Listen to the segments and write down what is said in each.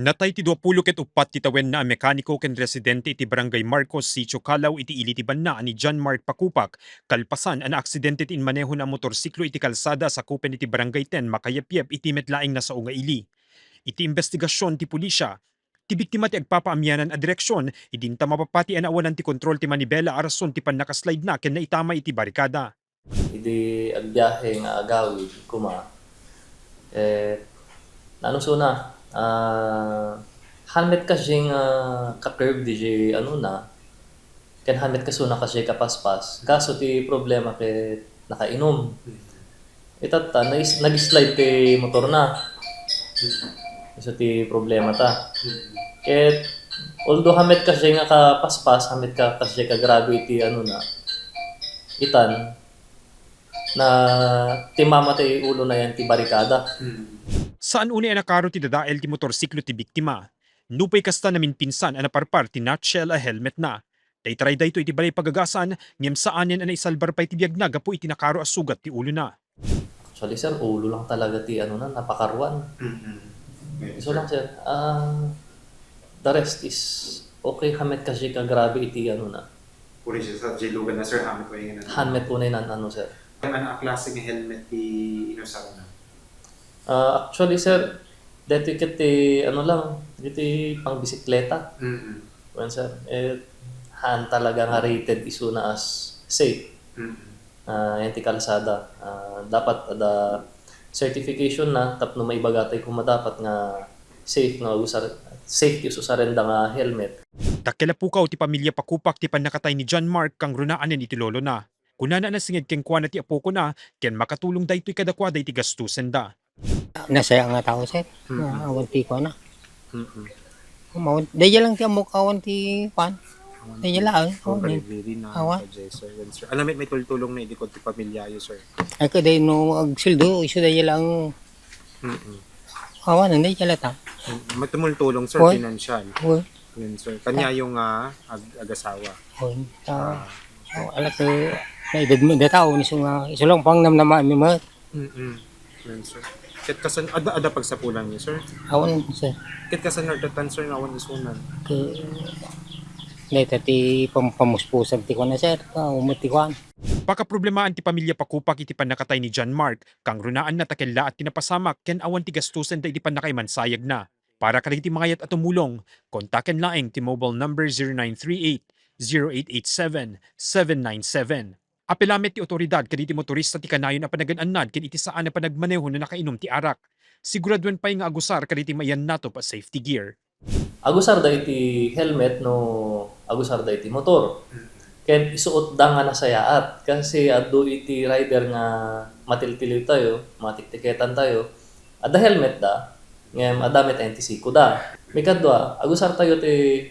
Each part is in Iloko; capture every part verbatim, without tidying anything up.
Natay ti duapulo ket uppat ti tawenna a mekaniko ken residente iti Barangay Marcos, Sitio Calao, iti ili ti banna a ni John Mark Pakupak, kalpasan a naaksidente ti inmanehona a motorsiklo iti kalsada a sakupen iti Barangay ten, makayepyep iti met laeng nasao nga ili. Iti imbestigasion ti pulisya, ti biktima ti agpapaamianan a direksion, idinta mapapati a naawanan ti kontrol ti manibela a rason ti pannakaslidena ken naitama iti barikada. Idi agbiahe nga agawid koma, eh, naanusona, ah, haan met kasi nga ka-curve diay anona, ken haan met kasona kasi kapaspas. Kaso ti problema ket nakainom. Itatta, nais-, nag-slide ti motorna. Isu ti problemata. Ket, although haan met kasi nga kapaspas, haan met ka kasi kagrabe iti anona, itan, na timama ti ulona idiay barikada. Saan unay a nakaro ti dadael ti motorsiklo ti biktima. Nupay kasta, naminpinsan a naparpar ti nutshell a helmetna. Naitaray daytoy iti balay pagagasan, ngem saanen a naisalbar pay ti biagna gapu iti nakaro a sugat ti ulona. Actually, sir, ulo lang talaga ti anona, napakaruan. Mm-mm. Isu lang, sir. Ah, the rest is okay, haan met kasi kagrabe iti anona. Puri siya sa diay luganna, sir, haan met unay nga nan-, haan met unay nan-, ano, sir. Ano a klase nga helmet ti inusarna? Ah, actually, sir, daytoy ket ti, ano lang, daytoy pangbisikleta. Mm-mm. Wen, sir, eh, haan talaga nga rated isuna as safe. Mm-mm. Ah, idiay kalsada. Ah, dapat adda certification na tapno maibaga tayo koma dapat nga safe nga usar-, safe ti ususarenda nga helmet. Dakkel a pukaw ti pamilia Pakupak ti pannakatay ni John Mark kangrunaanen iti lolona. Kunana a nasingeg kenkuana ti apokona ken makatulong daytoy kadakuada iti gastusenda. Nasaya nga tao, sir. Mm-mm. Nga awan ti kuana. Mm-mm. Awan, daydiay lang ti ammok awan ti kuan. Awan ti, daydiay lang, awan, awan, eh. Awan. Sir, sir. Alam mo, may tultulong na idikod ti pamilyayo, sir. Ay, kadi no agsueldo, isu daydiay lang. Mm-mm. Awan, daydiay lang ta. Mm-mm. May tumultulong, sir, financial. Wen. Wen, sir. Kaniayo nga ag-, agasawa. Wen. Ta-, ah, anak, eh, naidad mo, dataw, isu nga, isu lang pangnamnama mi met. Mm-mm. Wen, sir. Ket kasan, adda, adda pagsapulan niyo, sir? Awan, sir. Ket kasan nga datan, sir, nga awan isunan? Ket, dayta ti pam-, pamuspusan ti kuan, sir. Kaumat ti kuan. Pakaproblemaan ti pamilya Pakupak iti pannakatay ni John Mark, kangrunaanna ta kellaat ti napasamak ken awan ti gastusenda iti pannakaimansayagna. Para kadagiti mangayat a tumulong, kontaken laeng ti mobile number zero nine three eight, zero eight eight seven, seven nine seven. Apela met ti awtoridad kadagiti motorista ti kanayon a panagan-annad ken iti saan a panagmaneho no nakainom ti arak. Siguraduen pay nga agusar kadagiti maiyannatop a safety gear. Agusarda iti helmet no agusarda iti motor. Ken isuotda nga nasayaat. Kasi adu iti rider nga matiltiliw tayo, matiktiketan tayo, adda helmet da, ngem adda met ti siko da. Mikadua, agusar tayo ti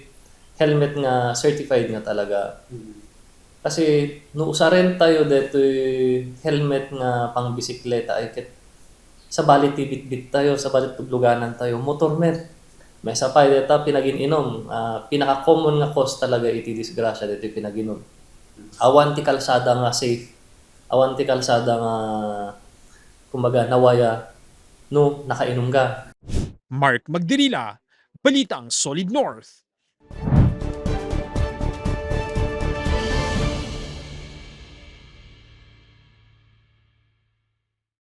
helmet nga certified nga talaga. Mm. Kasi no usaren tayo detoy helmet nga pangbisikleta ay ket sabali ti bitbit tayo, sabali ti tubloganan tayo, motor met. Maysa pay deta pinagin-inom, ah, pinaka-common nga cause talaga iti disgrasya detoy pinag-inom. Awan ti kalsada nga safe, awan ti kalsada nga, kumbaga, nawaya no nakainom ka. Mark Magdirila, Balitang Solid North.